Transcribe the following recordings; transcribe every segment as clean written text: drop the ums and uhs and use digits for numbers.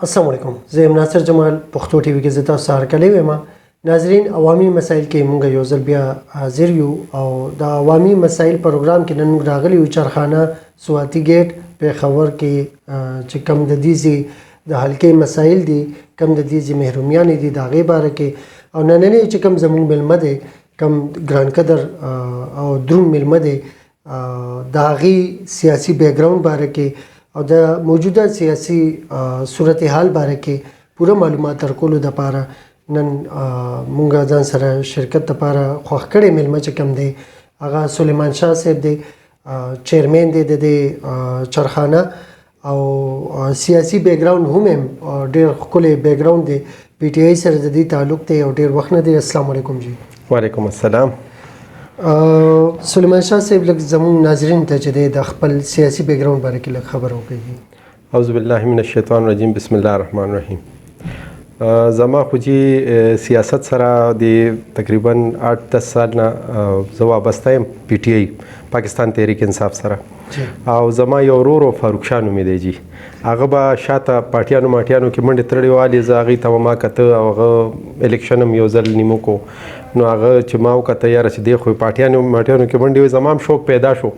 السلام علیکم، زه یم ناصر جمال، پښتو ټي وي کې زه تاسو سره هرکلی وایم. ناظرین، عوامي مسایل کې مونږ یو ځل بیا حاضر یو او د عوامي مسایل پروګرام کې نن موږ راغلي یو چرخانه سواتی ګیټ پېښور کې، چې کم د دې ځای د حلقې مسایل دي، کم د دې ځای محرومیانې دي، د هغې باره کې. او نننی چې کم زمونږ مېلمه دی، کم ګران قدر او دروند مېلمه دی، د هغې سیاسي بیکګراوند باره کې او د موجوده سیاسي صورتحال باره کې پوره معلومات درکولو دپاره نن مونږ ځان سره شرکت دپاره خوښ کړی مېلمه چې کوم دی، هغه سلیمان شاه صاحب دی، چیرمن دی د دې چرخانه او سیاسي بیکګراوند هم ډېر ښکلی بیکګراوند دی. پي ټي آی سره د دې تعلق دی او ډېر وخت نه دی. السلام علیکم جی. وعلیکم السلام. سلیمان شاه صاحب، لږ زموږ ناظرین ته چې دی د خپل سیاسي بیکګراوند باره کې لږ خبره وکړئ. اعوذ بالله من الشیطان الرجیم، بسم الله الرحمن الرحیم. زما خو جی سیاست سره د تقریبا 8-10 سال نه زه وابسته یم، پي ټي آی، پاکستان تحریک انصاف سره. او زما یو ورور فاروق شاه نومېدی جی، هغه به شاته پارټیانو مارټیانو کې منډې ترړې والې، زه هغې ته به ما کته او هغه الیکشن هم یو ځل نیمو کو. نو هغه چې ما وکته، یاره چې دی خو پارټیانو مارټیانو کې منډې وې، زما هم شوق پیدا شو.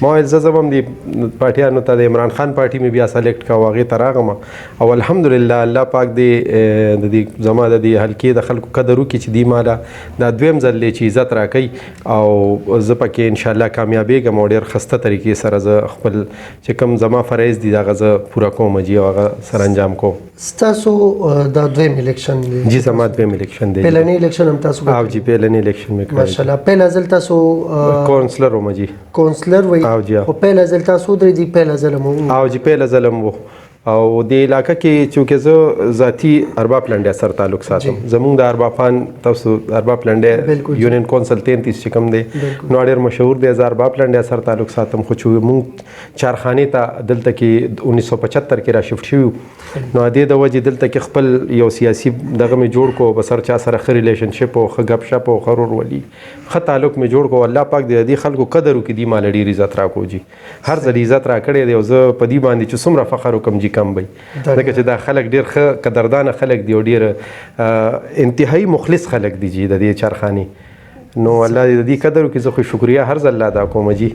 ما ویل زه ځم دي پارټیانو ته. د عمران خان پارټي مې بیا سلیکټ کا او هغې ته راغم او الحمدلله الله پاک دې د دې زما د دې حلقې د خلکو قدر وکړي چې دی ماله دا دویم ځل دی چې عزت راکوي او زه پکې انشاءالله کامیابېږم او ډېر خسته طریقې سره زه خپل چې کوم زما فرایض دي، هغه زه پوره کوم جی او هغه سره انجام کوم. ستاسو دا دویم الیکشن دی؟ جی، زما دویم الیکشن دی. پهلنی الیکشن هم تاسو؟ او جی، پهلنی الیکشن مې کړی. ماشاءالله. پهلا ځل تاسو کونسلر وم جی. کونسلر وای؟ او جی. خو پهلا ځل تاسو درې دی، پهلا ځل مو؟ او جی، پهلا ځل مو. او د علاقه کې چونکه زه ذاتی ارباب لنډه سره تعلق ساتم، زمونږ د ارباب خان، تاسو ارباب لنډه یونین کونسل 33 چې کوم دی، نو ډېر مشهور دی. زه ارباب لنډه سره تعلق ساتم، خو چې مونږ چارخانې ته دلته کې 1975 کې را شفت شوي، نو د دې د وجې دلته کې خپل یو سیاسي دغه مې جوړ کو، بسر چا سره ښه ریلیشنشپ او ښه ګپ شپ او ښه ورورولي، ښه تعلق مې جوړ کو. الله پاک دې د دې خلکو قدر وکړي، دی مال ډېر عزت راکو جی، هر ځل عزت راکړی دی او زه په دې باندې چې څومره فخر وکم جی، کم وي، ځکه چې دا خلک ډېر ښه قدردانه خلک دي او ډېر انتهایی مخلص خلک دي جی د دې چارخانې. نو الله دې د دې قدر وکړي. زه خو شکریه هر ځل ادا کوم جی.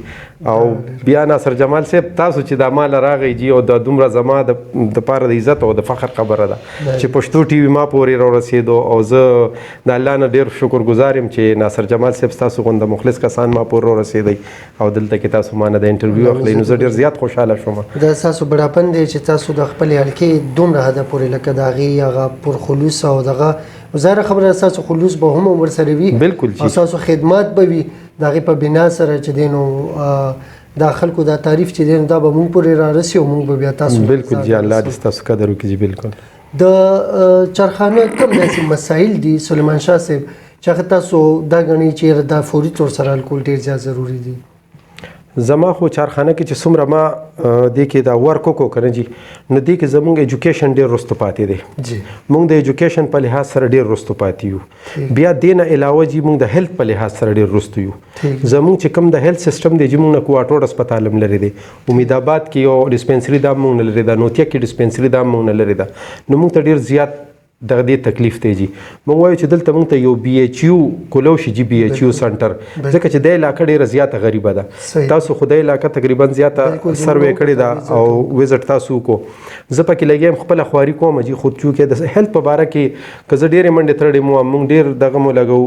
او بیا ناصر جمال صاحب، تاسو چې دا مال راغی جی او د دومره زما د دپاره د عزت او د فخر خبره ده چې پښتو ټي وي ما پورې را ورسېدو او زه د الله نه ډېر شکر ګزار یم چې ناصر جمال صاحب، ستاسو غونده مخلص کسان ما پورې را ورسېدی او دلته کې تاسو ما نه د انټرویو اخلئ، نو زه ډېر زیات خوشحاله شوم. دا ستاسو بډاپن دی چې تاسو د خپلې حلقې دومره حده پورې لکه د هغې هغه پر خلوص او دغه ظاهره خبره، ستاسو خلوص به هم ورسره وي. بالکل او ستاسو خدمات به وي، د هغې په بنا سره چې دی نو دا خلکو دا تعریف چې دی نو دا به مونږ پورې را رسي او مونږ به بیا تاسو بالکل جی، الله دې ستاسو قدر وکړي جی، بالکل. د چرخانه کوم داسې مسایل دي سلیمان شاه صاحب چې هغه تاسو دا ګڼئ چې دا فوري طور سره حل کول ډېر زیات ضروري دي؟ زما خو چارخانه کې چې څومره ما دې کې دا ورک وکړو که نه جي، نو دې کې زمونږ ایجوکیشن ډېر وروسته پاتې دی. مونږ د ایجوکیشن په لحاظ سره ډېر وروسته پاتې یو. بیا دې نه علاوه جي مونږ د هیلث په لحاظ سره ډېر وروسته یو. زمونږ چې کوم د هیلث سیستم دی جي، مونږ نه کوارټوډ هسپتال هم لرې دی، امید آباد کې یو ډسپنسري دا مونږ نه لرې ده، نوتیا کې ډسپنسري دا مونږ نه لرې ده. نو مونږ ته ډېر زیات دغه دې تکلیف دی جی. مونږ وایو چې دلته مونږ ته یو بي ایچ یو کولو شي جی، بي ایچ یو سنټر، ځکه چې دا علاقه ډېره زیاته غریبه ده. تاسو خو دا علاقه تقریبا زیاته سروې کړې ده او وزټ تاسو وکړو. زه پکې لګیا یم، خپله خواري کوم جی. خو چونکې د هیلث په باره کې که زه ډېرې منډې ترړې مو، مونږ ډېر دغه مو لګو،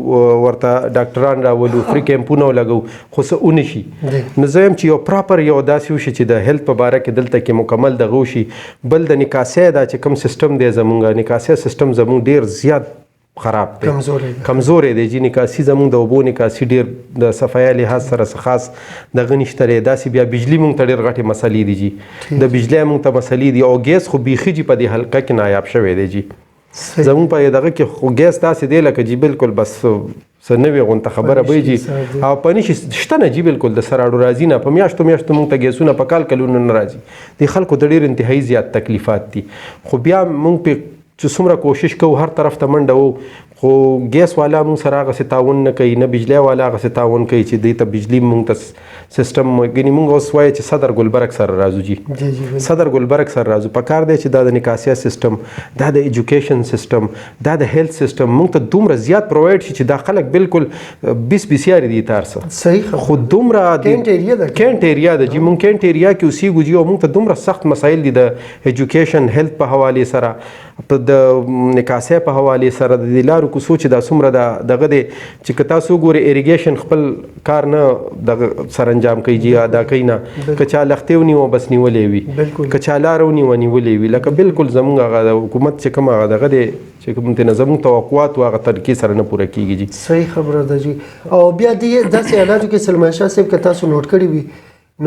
ورته ډاکټران راولو، فري کیمپونه ولګو، خو څه ونه شي. نو زه یم چې یو پراپر یو داسې وشي چې د هیلث په باره کې دلته کې مکمل دغه وشي. بل د نکاسۍ دا چې کوم سیستم دی، زمونږ نکاسۍ سیستم زمونږ ډېر زیات خراب دی، کمزوری دی جی. نکاسي زمونږ د اوبو نکاسي ډېر د صفایا لحاظ سره څه خاص دغه نشته دی. داسې بیا بجلی مونږ ته ډېر غټې مسلې دي جی، د بجلی مونږ ته مسلې دي او ګیس خو بیخي جی په دې حلقه کې نایاب شوی دی جی. زمونږ په دغه کې خو ګیس داسې دی لکه جی بالکل بس څه نوې غونته خبره به جی او په نشي شته نه جی، بالکل د سراړو راځي نه، په میاشتو میاشتو مونږ ته ګیسونه په کال کلونو نه راځي. د خلکو د ډېر انتهایی زیات تکلیفات دي. خو بیا مونږ په چې څومره کوشش کوو، هر طرف ته منډه وو، خو ګیس والا مونږ سره هغسې تعاون نه کوي، نه بجلی والا هغسې تعاون کوي چې دوی ته بجلی مونږ ته سیستم. ګنې مونږ اوس وایو چې صدر ګلبرګ سره راځو جی، صدر ګلبرګ سره راځو. پکار دی چې دا د نکاسیا سیستم، دا د ایجوکیشن سیستم، دا د هیلث سیستم مونږ ته دومره زیات پرووایډ شي چې دا خلک بالکل 20 بسیارې دي تر څه. صحیح. خو دومره کینټ ایریا ده، کینټ ایریا ده جی، مونږ کینټ ایریا کې اوسېږو جی، او مونږ ته دومره سخت مسایل دي د ایجوکیشن هیلث په حوالې سره، په د نکاسۍ په حوالې سره، د دې لارو کوڅو چې دا څومره دغه دی چې که تاسو وګورئ ایریګیشن خپل کار نه دغه سرانجام کوي جی، ادا کوي نه، که چا لښتې ونیوه بس نیولې وي، که چا لاره ونیوه نیولې وي. لکه بالکل زمونږ هغه د حکومت چې کوم هغه دغه دی چې کوم ترېنه زمونږ توقعات و هغه طریقې سره نه پوره کېږي جی. صحیح خبره ده جی. او بیا دې داسې حالاتو کې سلمان شاه صاحب که تاسو نوټ کړي وي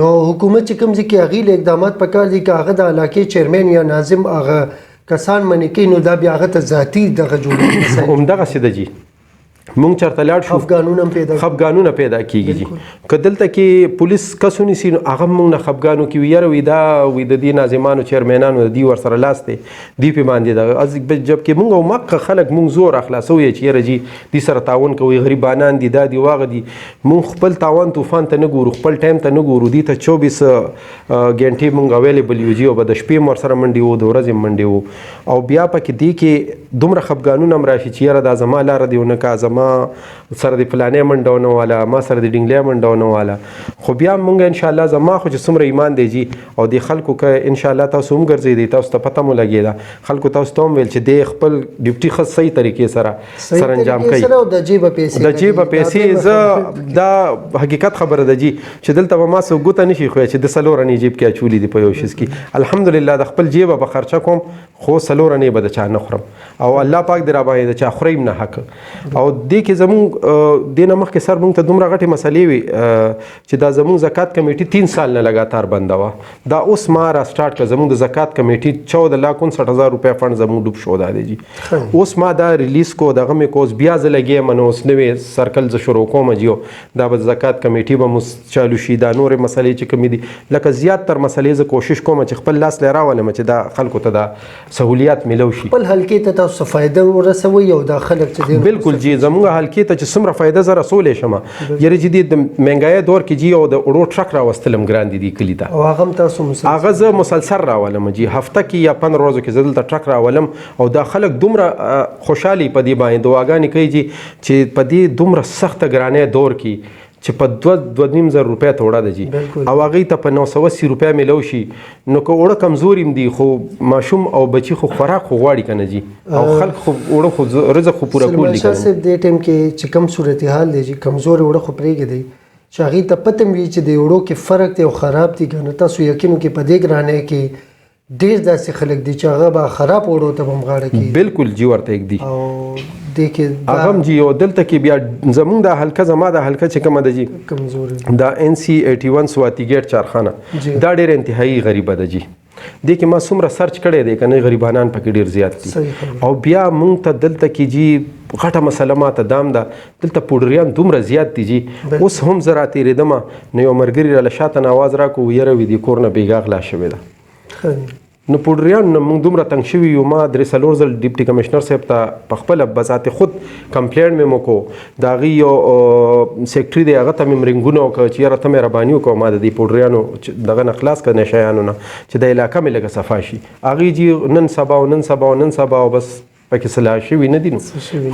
نو حکومت چې کوم ځای کې هغې له اقدامات پکار دي که هغه د علاقې چیرمن یا ناظم هغه کسان منې کوي نو دا بیا هغه ته ذاتي دغه جوړېږي. همدغسې ده جی. مونږ چېرته لاړ شو خفګانونه هم پیدا خفګانونه پیدا کېږي جی. که دلته کې پولیس کس ونیسي نو هغه هم مونږ نه خفګانو کې وي، یاره وي دا وي د دې ناظمانو چیرمنانو د دوی ورسره لاس دی، دوی پې باندې دغه، جبکې مونږ او مکه خلک مونږ زور اخلاصوو یې چې یاره جی دوی سره تعاون کوي، غریبانان دي، دا دي واغه دي. مونږ خپل تاوان طوفان ته نه ګورو، خپل ټایم ته نه ګورو، دوی ته 24 ګنټې مونږ اویلیبل یو جی، او به د شپې هم ورسره منډې وو، د ورځې هم منډې وو. او بیا پکې دې کې دومره خفګانونه هم راشي چې یاره دا زما لاره دی ونه که زما سره د فلانې منډه ونه واله، ما سره د ډینګلې منډه ونه واله. خو بیا مونږ انشاءالله زما خو چې څومره ایمان دی جی، او د خلکو که انشاءالله تاسو هم ګرځېدئ، تاسو ته پته مو لګېده، خلکو تاسو ته هم ویل چې دی خپل ډیوټي ښه صحیح طریقې سره سرانجام کوي، د جیبه پیسې، د جیبه پیسې. زه دا حقیقت خبره ده جی چې دلته به ما څه ګوته نه شي ښویه چې د څلور انې جیب کې اچولي دي په یو شیز کې. الحمدلله د خپل جیبه به خرچه کوم، خو څلور انې به د چا نه خورم، او الله پاک دې راباندې د چا خورئ نه حق. او دې کې زمونږ دې نه مخکې سر مونږ ته دومره غټې مسلې وې چې دا زمونږ زکات کمیټي 3 سال نه لګاتار بنده وه، دا اوس ما را سټارټ کړه. زمونږ د زکات کمیټي 14,59,000 روپۍ فنډ زمونږ ډوب شو دا دی جی. اوس ما دا ریلیز کو، دغه مې کو، اوس بیا زه لګیا یم، نو اوس نوی سرکل زه شروع کوم جی، دا به زکات کمیټي به مو چالو شي، دا نورې مسلې چې کومې دي لکه زیات تر مسلې زه کوشش کوم چې خپل لاس له راولم چې دا خلکو ته دا سهولیات میلو شي، خپل حلقې ته تاسو فایده ورسوئ او دا خلک چې دي. بالکل جی، زمونږ حلقې ته چې څومره فایده زه رسولی شم. یاره چې دې د مهنګایۍ دور کې جی او د اوړو ټرک راوستلم ګران دي دې کلي ته، او هغه هم تاسو مسلسل هغه زه مسلسل راولم جی، هفته کې یا 15 ورځو کې زه دلته ټرک راولم، او دا خلک دومره خوشحالي په دې باندې دعاګانې کوي جی چې په دې دومره سخته ګرانۍ دور کې چې په 2-2.5 زره روپۍ ته اوړه ده جی، او هغې ته په 980 روپۍ میلو شي، نو که اوړه کمزوري هم دي خو ماشوم او بچي خو خوراک خو غواړي که نه جی، او خلک خو اوړه خو رزق خو پوره کول دي. سلمان شاه صاحب دې ټایم کې چې کم صورتحال دی جی، کمزوري اوړه خو پرېږدئ چې هغې ته پته هم وي چې د اوړو کې فرق دی او خراب دي که نه، تاسو یقین وکړئ په دې ګرانۍ کې ډېر داسې خلک دي چې هغه به خراب اوړو ته به هم غاړه کېږدي. بالکل جی، ورته ږدي. او دې کې هغه هم جی. او دلته کې بیا زمونږ دا حلقه، زما دا حلقه چې کومه ده جی کمزوري، دا NC 81 سواتي ګیټ چارخانه، دا ډېره انتهایی غریبه ده جی. دې کې ما څومره سرچ کړی دی که نه، غریبانان پکې ډېر زیات دي. او بیا مونږ ته دلته کې جی غټه مسله ما ته دام ده، دلته پوډریان دومره زیات دي جی. اوس هم زه راتېرېدم نو یو ملګري راله شاته نه اواز راکړو، یاره وي دې کور نه بېګا غلا شوې ده. نو پوډریان نه موږ دومره تنګ شوي یو، ما 3-4 ځل ډپټي کمشنر صاحب ته په خپله بذات خود کمپلین مې وکړو، د هغې یو سیکټري دی هغه ته مې رنګونه وکړه چې یاره ته مهرباني وکړه ما د دې پوډریانو دغه نه خلاص کړه، نشیانو نه، چې د علاقه مې لږه صفا شي. هغې جی نن سبا او نن سبا او نن سبا او بس پکې صلاح شوي نه دي. نو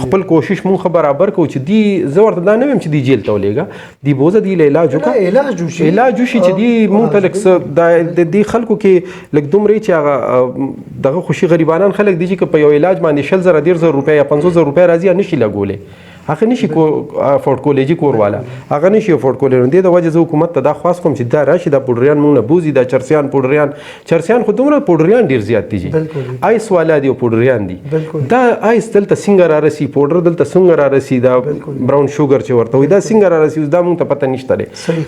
خپل کوشش مونږ ښه برابر کوو چې دی، زه ورته دا نه وایم چې دی جیل ته ولېږه، دی بوځه دی له علاج وکړه، علاج وشي، علاج وشي چې دی مونږ ته لږ څه دا د دې خلکو کې لږ دومره چې هغه دغه خوشي غریبانان خلک دي چې که په یو علاج باندې 20 زره 30 زره روپۍ یا 50 زره روپۍ راځي نه شي لګولی، هغه نشي افورډ کولی جی، کور والا هغه نشي افورډ کولی. نو دې د وجې زه حکومت ته دا خواست کوم چې دا راشي، دا پوډریان مونږ نه بوځي، دا چرسیان پوډریان، چرسیان خو دومره پوډریان ډېر زیات دي جی، آیس والا دي او پوډریان دي. دا آیس دلته څنګه را رسي، پوډر دلته څنګه را رسي، دا براون شوګر چې ورته وایي دا څنګه را رسي، اوس دا مونږ ته پته نشته دی،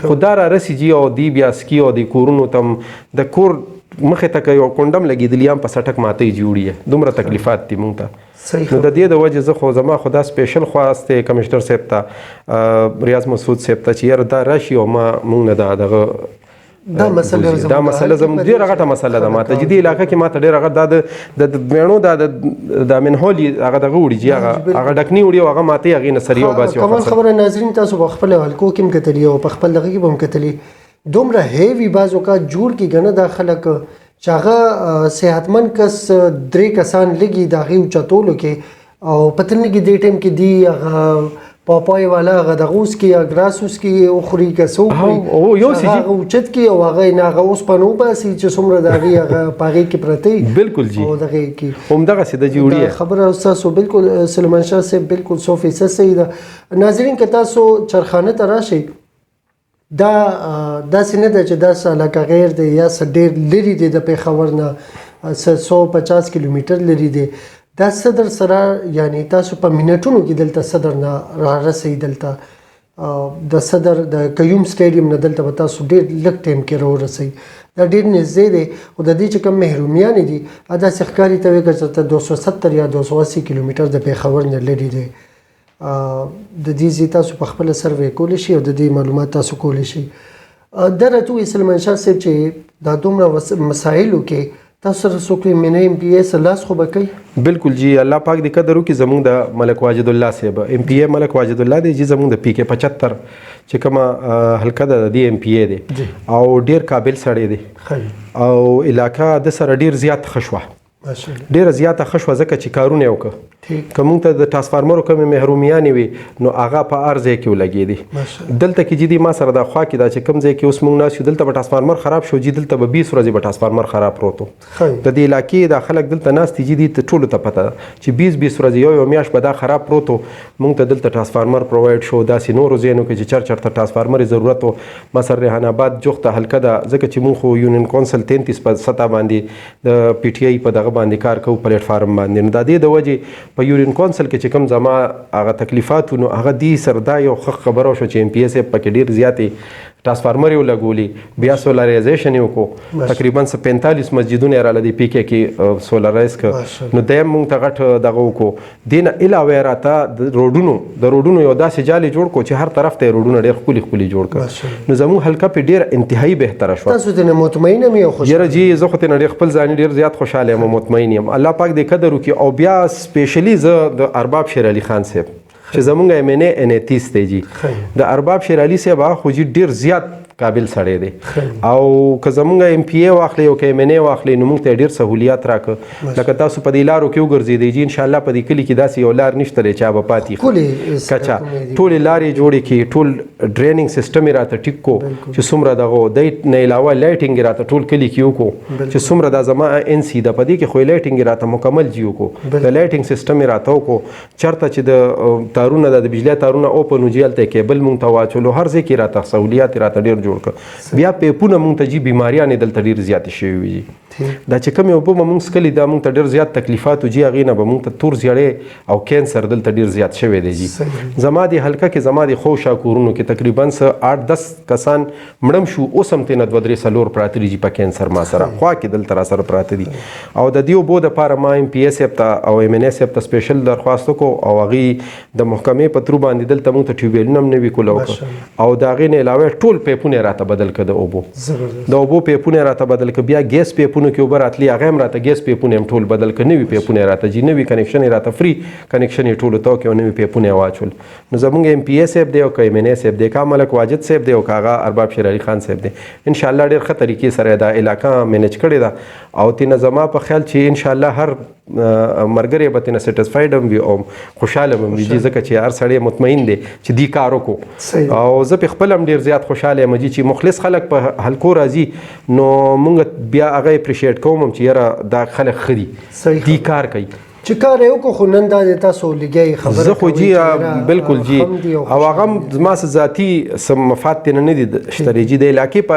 خو دا را رسي جی. او دی بیا سکي او دی کورونو ته د کور مخې ته که یو کنډم لګېدلی هم په څټک ماتۍ جوړي، دومره تکلیفات دي مونږ ته. نو د دې د وجې زه خو زما خو دا سپیشل خواست دی کمشنر صاحب ته، ریاض مسعود صاحب ته چې یاره دا راشي او ما مونږ نه دا دغه دا مسله دا مسله زموږ ډیره غټه مسله ده. ماته جدي علاقه کې ماته ډیره غټه دا د میڼو دا د منهولي هغه دغه وړي جی، هغه هغه ډکنی وړي او هغه ماته هغې نه سریه وباسي. کمال خبره ناظرین، تاسو په خپل حلقو کې هم کتلي او په خپل دغه کې به هم کتلي، دومره هیوي بعض اوقات جوړ کړي که نه دا خلک چې هغه صحتمند کس درې کسان لږي د هغې اوچتولو کې، او پته نه لګي دې ټایم کې دی هغه پاپای والا هغه دغه وڅکي یا ګراس وڅکي وخوري که څه وخوري، یو څه هغه اوچت کړي او هغه نه هغه اوسپنه وباسي چې څومره د هغې هغه په هغې کې پرته وي. بالکل جی، او دغې کې همدغسې د جوړي خبره ستاسو بالکل سلیمان شاه صاحب بالکل 100% صحیح ده. ناظرین که تاسو چرخانه ته راشئ، دا داسې نه ده چې دا څه علاقه غیر دی یا څه ډېر لرې دی د پېښور نه، څه 150 کیلومتر لرې دی. دا صدر سره یعنی تاسو په منټونو کې دلته صدر نه را رسئ، دلته د صدر د قیوم سټیډیم نه دلته به تاسو ډېر لږ ټایم کې راورسئ. دا ډېر نږدې دی، خو د دې چې کوم محرومیانې دي داسې ښکاري ته وایي که چېرته 270 یا 280 کیلومتر د پېښور نه لرې دی. د دې ځای تاسو په خپله سروې کولی شئ او د دې معلومات تاسو کولی شئ. دا راته ووایي سلیمان شاه صاحب چې دا دومره مسایلو کې تاسو سره څوک ایم این ایم پي ای سره لاس خو به کوي؟ بالکل جی، الله پاک دې قدر وکړي. زمونږ د ملک واجد الله صاحب ایم پي ای ملک واجد الله دی جی، زمونږ د پی کې 75 چې کومه حلقه ده د دې ایم پي ای دی او ډېر قابل سړی دی او علاقه د سره ډېر زیات ښه شوه، ډېره زیاته ښه شوه ځکه چې کارونه یې وکړه. که مونږ ته د ټرانسفارمرو کومې محرومیانې وي نو هغه په هر ځای کې ولګېدې. دلته کې جدي ما سره دا خوا کې دا چې کوم ځای کې اوس مونږ ناست یو دلته به ټرانسفارمر خراب شو جي، دلته به 20 ورځې به ټرانسفارمر خراب پروت و. د دې علاقې دا خلک دلته ناست دي جدي، ټولو ته پته ده چې 20 ورځې یو میاشت به دا خراب پروت و. مونږ ته دلته ټرانسفارمر پرووایډ شو. داسې نورو ځایونو کې چې چر چرته ټرانسفارمر یې ضرورت و، مثلا ریحان آباد جوخته حلقه ده، ځکه چې مونږ خو یونین کونسل 33 په سطح باندې د پي ټي آی په دغه باندې کار کوو پلیټ فارم باندې، نو د دې د وجې په یورین کونسل کې چې کوم زما هغه تکلیفات وو، نو هغه دی سره دا یو ښه خبره وشوه چې ایم پي ایس پکې ډېر زیاتې ټرانسفارمر یې ولګولي، بیا سولرایزیشن یې وکړو، تقریبا څه 45 مسجدونه یې راله دې پی کې کې سولرایز کړ. نو دی هم مونږ ته غټ دغه وکړو. دې نه علاوه یې راته د روډونو یو داسې جالې جوړ کړو چې هر طرف ته یې روډونه ډېر ښکلي ښکلي جوړ کړ. نو زموږ حلقه پې ډېره انتهایي بهتره شوه. تاسو ترې مطمئن هم یې او خوشحاله؟ یاره جی، زه خو ترې نه ډېر خپل ځاني ډېر زیات خوشحاله یم او مطمئن یم. الله پاک دې قدر وکړي. او بیا سپیشلی زه د ارباب شیر علي خان صاحب چې زمونږ ایم این ای ان ای تیس دی جی، د ارباب شیر علي صاحب هغه خو جی ډېر زیات قابل سړی دی او که زمونږ ایم پي ای واخلې او که ایم این ای واخلې نو مونږ ته ډېر سهولیات راکړه. لکه تاسو په دې لارو کې وګرځېدئ جی، انشاءالله په دې کلي کې داسې یو لار نشته دی چا به پاتې کچه ټولې لارې جوړې کړي، ټول ډرینینګ سیستم یې راته ټیک کړو چې څومره دغه دی نه علاوه لایټینګ یې راته ټول کلي کې وکړو چې څومره دا زما ان سي ده په دې کې خو یې لایټینګ یې راته مکمل جی وکړو، د لایټینګ سیستم یې راته وکړو. چېرته چې د تارونه د بجلی تارونه اوپن و جي، هلته یې کیبل مونږ ته واچولو، هر ځای کې راته سهولیات یې راته ډېر جوړ کړ. بیا پیپونه مونږ ته جی بیماریانې دلته ډېر زیاتې شوې وي جی. دا چې کومې اوبه به مونږ څښلې دا مونږ ته ډېر زیات تکلیفات و جی، هغې نه به مونږ ته تور زیړی او کینسر دلته ډېر زیات شوی دی جی. زما دې حلقه کې زما دې خو شا کورونو کې تقریبا څه 8-10 کسان مړم شو، اوس هم ترې نه 2 3 4 پراته دي جی په کینسر ما سره خوا کې دلته را سره پراته دي. او د دې اوبو دپاره ما ایم پي ایس صاحب ته او ایم این ایس صاحب ته سپیشل درخواست وکړو او هغې د محکمې په ترو باندې دلته مونږ ته ټیوبویلونه هم نوي کول وکړو او د هغې نه علاوه ټول پیپونه یې راته بدل کړه، د اوبو پیپونه یې راته بدل کړه. بیا ګیس پیپونو کې اوبه راتلې، هغه هم راته ګیس پیپونه هم ټول بدل کړه، نوي پیپونه یې راته جی، نوي کنکشن یې راته فری کنکشن یې ټولو ته وکړ او نوي پیپونه یې واچول. نو زمونږ ایم پي ای صاحب دی او که ایم این ای صاحب دی، که ملک واجد صاحب دی او که هغه ارباب شیر علي خان صاحب دی، انشاءالله ډېر ښه طریقې سره یې دا علاقه منیج کړې ده. او ترې زما په خیال چې انشاءالله هر مرګری به ترې نه سټسفاید هم وي او خوشحاله به هم وي جي، ځکه چې هر سړی مطمئن دی چې دی کار وکړو. او زه په خپل هم ډېر زیات خوشحاله یم جي چې مخلص خلک په حلقو راځي، نو مونږ بیا هغه اپریشیټ کوم چې یاره دا خلک ښه دي، دی کار کوي. چې کار یې وکړو. خو نن دا دی تاسو لګیا یې خبره زه خو کوئ جی، چې یاره، بالکل جی. خم دی او او هغه هم زما څه ذاتي څه مفاد ترې نه دی شته دی جی. د علاقې په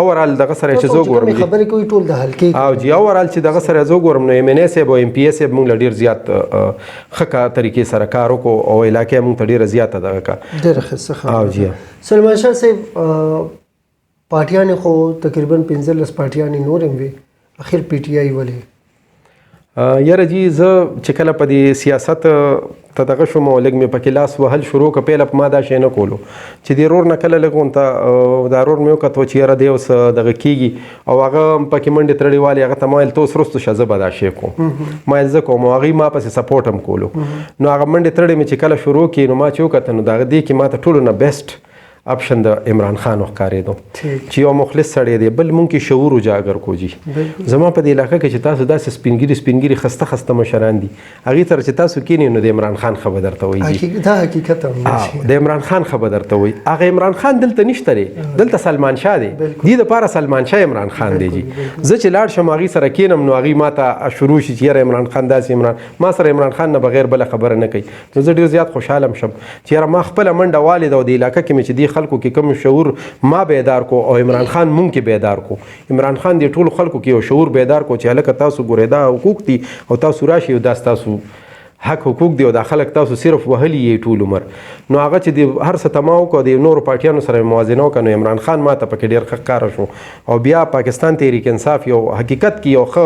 اورال دغه سره چې زه تاسو چې وګورم کومې جی. خبرې کوئ ټول د حلقې او جی، اورال چې دغه سره زه وګورم نو ایم این ای صاحب او ایم پي ای صاحب موږ له ډېر زیات ښه طریقې سره کار وکړو او علاقه موږ ته ډېره زیاته دغه کا. ډېره ښه څه خبره او جی. سلمان شاه صاحب، پارټیانې خو تقریباً 15 پارټیانې نورې هم وې، اخر پي ټي آی ولې؟ یاره جی، زه چې کله په دې سیاست ته دغه شوم او لږ مې پکې لاس وهل شروع کړ، پیله په ما دا شی نه کولو چې دې رور نه کله لږ غونته دا رور مې وکتو چې یاره دی اوس دغه کېږي او هغه هم پکې منډې ترړې والې، هغه ته ما ویل ته اوس وروستو شه، زه به دا شی کوم. ما ویل زه کوم او هغوی ما پسې سپورټ هم کولو. نو هغه منډې ترړې مې چې کله شروع کړې، نو ما چې وکتل نو د هغه دې کې ما ته ټولو نه بیسټ اپشن د عمران خان وښکارېدو چې یو مخلص سړی دی، بل مونږ کې شعور اجاګر کو جی. زما په دې علاقه کې چې تاسو داسې سپینګیري سپینګیري خسته خسته مشران دي، هغې سره چې تاسو کینئ نو د عمران خان خبر درته وایي جی. دا حقیقت هم د عمران خان خبر درته وایي. هغه عمران خان دلته نشته دی، دلته سلمان شاه دی، دې دپاره سلمان شاه عمران خان دی جی. زه چې لاړ شم هغې سره کینم نو هغې ما ته شروع شي چې یاره عمران خان داسې، عمران ما سره عمران خان نه بغیر بله خبره نه کوي. نو زه ډېر زیات خوشحاله شم چې یاره ما خپله منډه والې ده او د علاقه کې مې چې دې خلکو کې کوم شعور ما بیدار کو او عمران خان مونږ کې بیدار کو، عمران خان دې ټولو خلکو کې یو شعور بیدار کو چې هلکه تاسو ګورئ دا حقوق دي او تاسو راشئ او دا ستاسو حق حقوق دی او دا خلک تاسو صرف وهلي یې ټول عمر. نو هغه چې د هر څه ته ما وکړو، د نورو پارټیانو سره موازنه وکړه، نو عمران خان ما ته پکې ډېر ښه ښکاره شو. او بیا پاکستان تحریک انصاف یو حقیقت کې یو ښه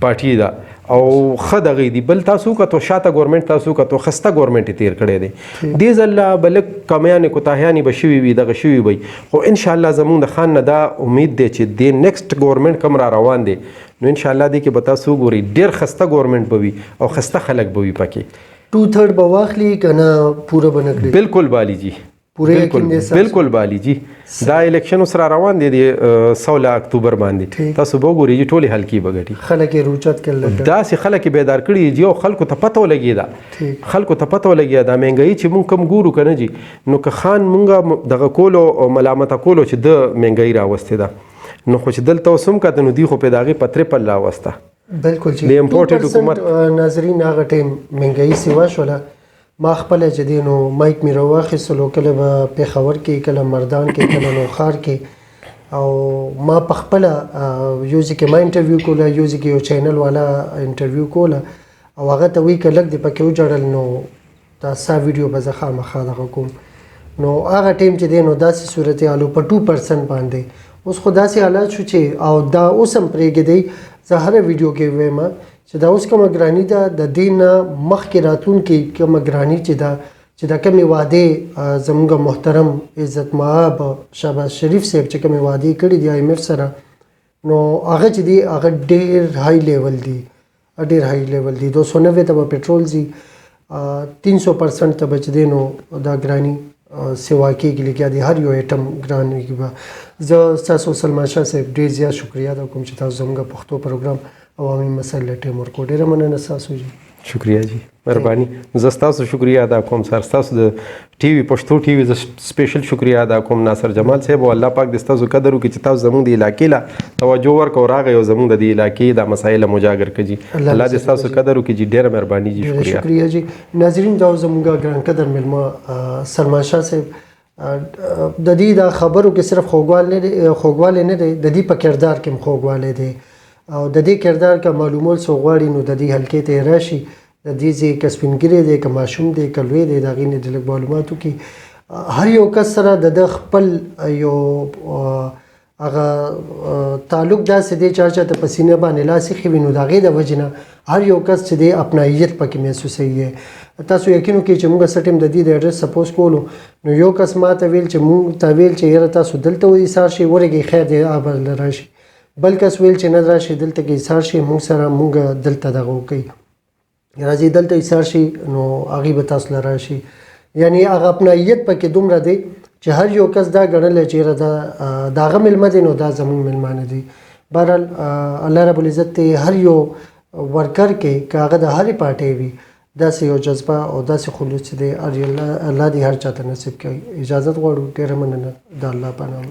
پارټي ده او ښه دغه دي. بل تاسو کتو شاته ګورنمنت تاسو کتو خسته ګورنمنت تیر کړی دی، دې ځل به لږ کمیانې کوتاهیانې به شوي وي، دغه شوي وي، خو انشاءالله زمونږ د خان نه دا امید دی چې دې نیکسټ ګورنمنت کوم را روان دی نو انشاءالله دې کې به تاسو وګورئ ډېر خسته ګورنمنت به وي او خسته خلک به وي پکې. 2/3 به واخلي که نه پوره به نه کړي؟ بالکل بالی جی، پوره یقین دی ستاسو؟ بالکل بالی جی. دا الیکشن اوس را روان دی د 16 اکتوبر باندې، تاسو به وګورئ چې ټولې حلقې به ګټي. خلک یې روچت کړل، داسې خلک یې بیدار کړي جی او خلکو ته پته ولګېده، خلکو ته پته ولګېده. دا مهنګایي چې مونږ کم ګورو که نه جی، نو که خان مونږ دغه کولو او ملامته کولو چې ده مهنګایي راوستې ده، نو خو چې دلته اوس هم کته نو دوی خو پرې د هغې په ترپل راوسته. بالکل چې د امپورټډ حکومت ناظرین هغه ټایم مهنګایي سیوا شوله. ما خپله چې دی نو مایک مې راواخیستلو، کله به پېښور کې، کله مردان کې، کله نوښار کې، او ما په خپله یو ځای کې ما انټرویو کوله، یو ځای کې یو چینل والا انټرویو کوله، او هغه ته وایي که لږ دې پکې وژړل نو دا ستا ویډیو به زه خامخا دغه کوم. نو هغه ټایم چې دی نو داسې صورتحال و په 2% باندې. اوس خو داسې حالات شو چې او دا اوس هم پرېږدئ، زه هره ویډیو کې وایم چې دا اوس کومه ګراني ده د دې نه مخکې راتلونکې کومه ګراني چې ده، چې دا کومې وعدې زموږ محترم عزت مآب شهباز شریف صاحب چې کومې وعدې کړې دي آی ایم ایف سره، نو هغه چې دي هغه ډېر های لیول دي، ډېر های لیول دي. 290 ته به پټرول ځي، 300% ته به چې دی نو دا ګراني سیوا کېږي لګیا دي، هر یو ایټم ګران وي. به زه ستاسو سلمان شاه صاحب ډېر زیات شکریه ادا کوم چې تاسو زموږ پښتو پروګرام عوامي مسایل له ټایم ورکړو. ډېره مننه ستاسو جی. شکریه جی، مهرباني. زه ستاسو شکریه ادا کوم سر، ستاسو د ټي وي پښتو ټي وي زه سپیشل شکریه ادا کوم ناصر جمال صاحب، او الله پاک دې ستاسو قدر وکړي چې تاسو زموږ د علاقې له توجه ورکړه او راغی او زموږ د دې علاقې دا مسایل مجاګر کړي جی. الله دې ستاسو قدر وکړي جی. ډېره مهرباني جی، شکریه. شکریه جی. ناظرین دا زموږ ګران قدر مېلمه سلمان شاه صاحب، د دې دا خبرو کې صرف خوږوالی نه دی، د دې په کردار کې هم خوږوالی دی، او د دې کردار که معلومول څوک غواړي نو د دې حلقې ته یې راشي، د دې ځای که سپین ږیری دی، که ماشوم دی، که لوی دی، د هغې نه د لږ معلومات وکړي. هر یو کس سره د ده خپل یو هغه تعلق داسې دی چې هر چا ته په سینه باندې لاس ایښی وي، نو د هغې د وجې نه هر یو کس چې دی اپنایت پکې محسوسوي. تاسو یقین وکړئ چې موږ څه ټایم د دې د اډرس سپوز کولو، نو یو کس ما ته ویل چې موږ ته ویل چې یاره تاسو دلته ایسار شئ، ورګئ خیر دی هغه به راشي. بل کس ویل چې نه راشي دلته کې ایسار شئ، موږ سره موږ دلته دغه وکړئ، راځي دلته ایسار شئ، نو هغې به تاسو له راشي. یعنی هغه اپنایت پکې دومره دی چې هر یو کس دا ګڼلی چې یاره دا هغه مېلمه دی نو دا زموږ مېلمانه دي. بهرحال الله رب العزت ته هر یو ورکر کې که هغه د هرې پارټۍ وي داسې یو جذبه او داسې خلوص چې دی الله دې هر چا ته نصیب کړي. اجازت غواړو، ډېره مننه، د الله په نام.